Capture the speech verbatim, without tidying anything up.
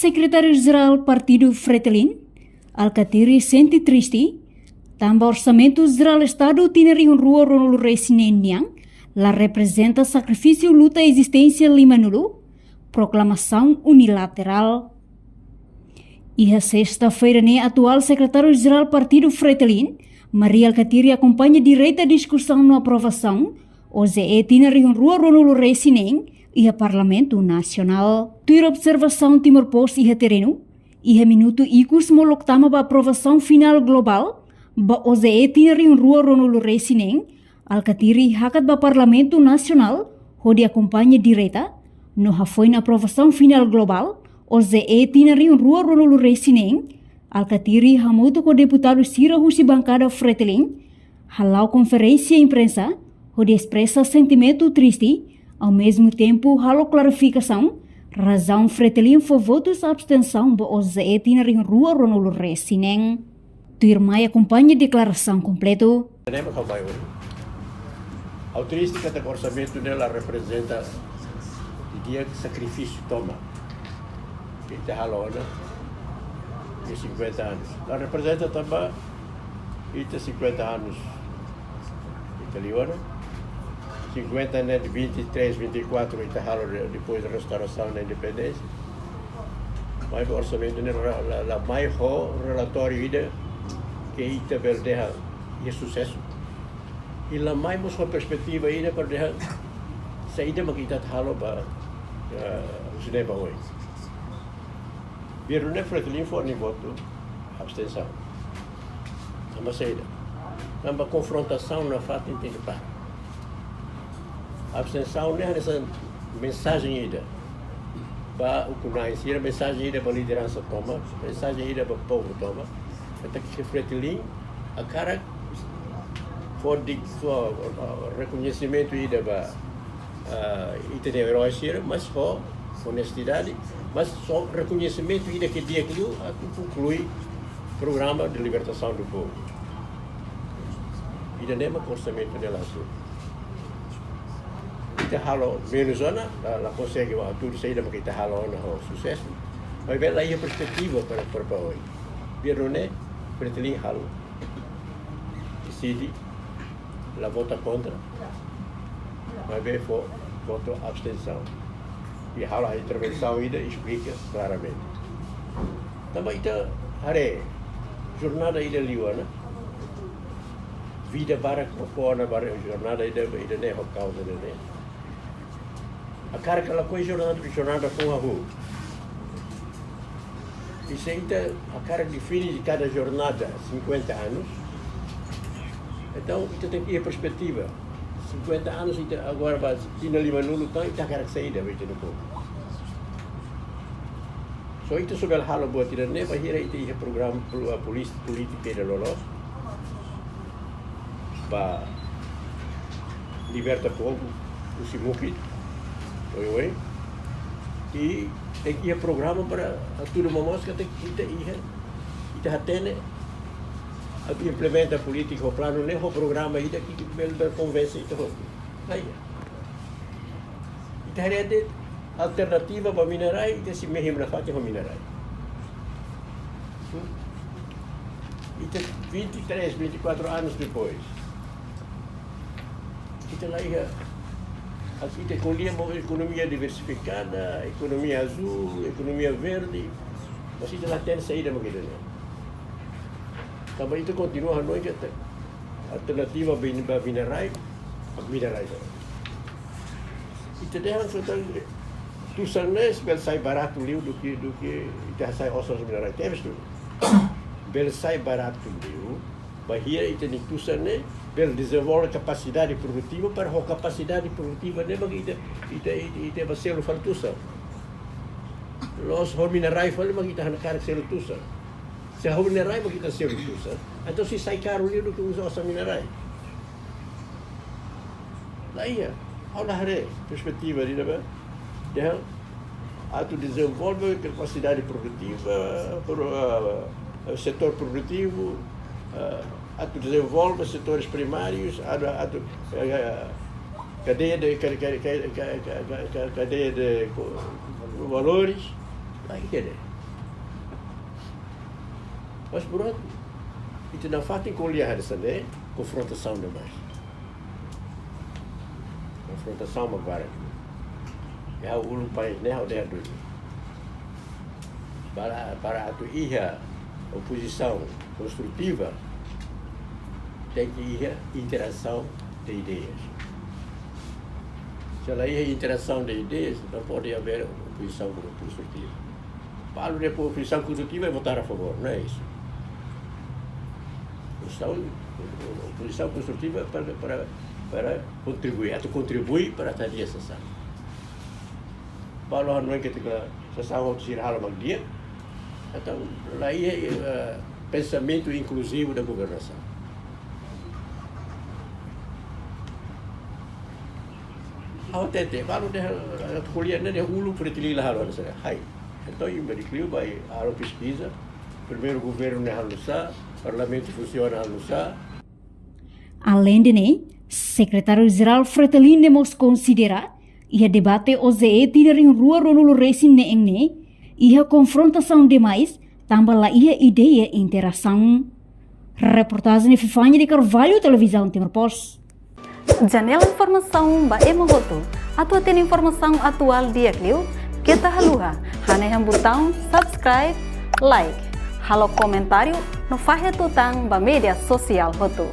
Sekretáriu Jerál Partidu Fretilin, Alkatiri, sente triste tanba Orsamentu Jerál Estadu tinan rihun rua ruanulu-resin-neen nian la reprezenta sakrifísiu luta ezisténsia limanulu, proklamasaun unilaterál. Iha sesta-feira ne'e, atuál Sekretáriu Jerál Partidu Fretilin, Mari Alkatiri, akompaña direta diskusaun no aprovasaun O J E tinan rihun rua ruanulu-resin-neen iha Parlamentu Nasionál. Tuir observasaun Timor Post iha terrenu, iha minutu ikus molok tama ba aprovasaun finál globál ba O J E tinan rihun rua ruanulu-resin-neen, Alkatiri hakat ba Parlamentu Nasionál hodi akompaña direta no hafoin aprovasaun finál globál O J E tinan rihun rua ruanulu-resin-neen. Alkatiri hamutuk ho deputadu sira husi bankada Fretilin hala'o konferénsia imprensa hodi espresa sentimentu triste, ao mesmo tempo halo klarifikasaun razaun Fretilin fó votus abstensaun ba O J E tinan rihun rua ruanulu-resin-neen. Tuirmai akompaña deklarasaun kompletu. Lembra kau mai ohin? Ha'u triste katak orsamentu ne'e la reprezenta didi'ak sakrifísiu tomak ke ita halo ona iha cinquenta anos. La reprezenta tanba ita cinquenta anos ita liu ona. Cinquenta ne'e, de vinte e três, vinte e quatro ita halo de-, depois da restaurasaun da independénsia. Maibé orsamentu ne'e la, la, la mai ho relatóriu ida ke ita bele dehan iha susesu. I la mai mós ho perspetiva ida para dehan saida mak ita atu halo ba, eh, husi ne'e ba oin. Biar ne'e Fretilin fó nia votu abstensaun. Tanba saida? Tanba konfrontasaun nafatin tenke para. Abstensaun ne'e hanesan mensajen ida ba ukun-na'in sira, mensajen ida ba lideransa tomak, mensajen ida ba povu tomak. Katak Fretilin hakarak fó di-, fó, uh, rekoñesimentu ida ba, uh, ita-nia erói sira, mas ho onestidade, mas ho rekoñesimentu ida ke di'ak liu atu konklui programa de libertação do povo. Ida-ne'e mak orsamentu ne'e la asuntu. Ita halo menus ona, la, la konsege hatudu saida mak ita halo ona ho susesu. Maibé la iha perspetiva para, para, para oin. Biar ne'e, Fretilin halo, deside, la vota kontra, maibé fó votu abstensaun. I halo intervensaun ida esplika klaramente. Tanba ita haree jornada ida liu ona, vida barak fó ona ba jornada ida, ida-ne'e ho kauza ida-ne'e. Hakarak ka lakohi, jornada, jornada foun hahú. I se ita hakarak define de kada jornada cinquenta anos, entaun ita tenke iha perspetiva. Cinquenta anos, ita agora ba tinan limanulu tan, ita hakarak saida ba ita-nia povu? Só ita só bele halo buat ida-ne'e bainhira ita iha programa pol-, polís-, polítika ida loloos ba liberta povu husi mukit oioin. I tenke iha programa para hatudu momoos katak ita iha, ita hatene atu implementa polítika ho planu ne'e ho programa ida ke bele, bele konvense ita hotu. Laiha. Ita haree de'it alternativa ba mina-rai, ita sei mehi nafatin ho mina-rai. Hmm? Ita vinte e três, vinte e quatro anos depois, ita laiha, ita ko'alia ba ekonomia diversifikada, ekonomia azúl, ekonomia verde, mas ita la hatene saida mak ida-ne'e. Tanba ita kontinua hanoin katak alternativa ba mina-rai, mina-rai sá. Ita dehan katak tusan ne'e bele sai baratu liu duké, duké ita hasai osan mina-rai. Tebes liu. Bele sai baratu liu bainhira ita-nia tusan ne'e bele dezenvolve kapasidade produtiva, para ho kapasidade produtiva ne'e mak ita, ita, ita, ita bá selu fali tusan. La'ós ho mina-rai fali mak ita hakarak selu tusan. Se ho mina-rai mak ita selu tusan, entaun sei sai karu liu duké uza osan mina-rai. Laiha, ha'u la haree perspetiva ida-ne'ebá. Dehan atu dezenvolve kapasidade produtiva, pro-, ah, setór produtivu, ah, atu dezenvolve setores primárius, atu, atu, eh, kadeia de, ka-, ka-, kadeia de ko-, valores. Laiha, Mas prontu, ita nafatin ko'alia hanesan ne'e, konfrontasaun demais. Konfrontasaun mak barak. Ya, uluk país ne'e ha'u dehan duni. Para, para atu iha opozisaun konstrutiva, tenke iha interasaun de ideias. Se la iha interasaun de ideias, não pode haver opozisaun konstrutiva. Balu dehan opozisaun konstrutiva é votar a favor, não é isso. Opozisaun, opozisaun konstrutiva para, para, para kontribui, atu kontribui para atu hadi'a sasán. Balu hanoin katak sasán hotu sira halo mak di'ak, entaun la iha, eh, pensamentu inkluzivu da governasaun. Ha'u hatete, balu dehan, eh, ko'alia ne'e dehan uluk Fretilin la halo hanesan ne'e. Hai. Entaun, imi bele ko'alia, bá halo peskiza. Primeiru governu ne'e halo nu'usá, parlamentu funsiona halo nu'usá. Aleinde ne'e, Sekretáriu-Jerál Fretilin ne'e mós konsidera, iha debate O J E tinan rihun rua ruanulu resin neen ne'e, iha konfrontasaun demais, tanba la iha ideia interasaun. Reportajen Epifania de Carvalho, Televizaun Timor Post. Janela informasaun ba ema hotu. Atu hatene informasaun atuál di'ak liu, keta haluha hanehan butaun subscribe, like, halo komentáriu no fahe tutan ba média sosiál hotu.